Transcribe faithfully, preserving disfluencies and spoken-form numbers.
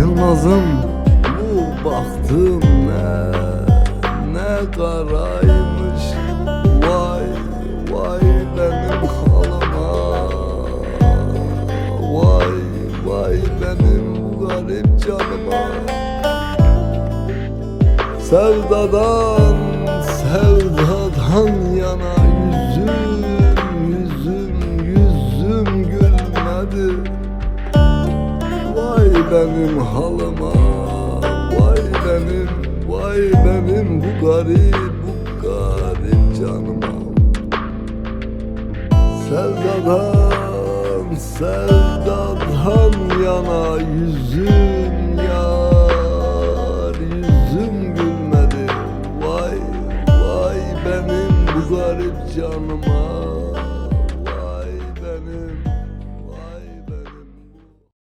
Yılmazım, bu bahtım ne, ne karaymış. Vay, vay benim halıma. Vay, vay benim bu garip canıma. Sevdadan, sevdadan yana yüzüm, yüzüm, yüzüm gülmedi. Vay benim halıma, vay benim, vay benim bu garip, bu garip canıma. Sevdadan, sevdadan yana yüzüm yar, yüzüm gülmedi. Vay, vay benim bu garip canıma.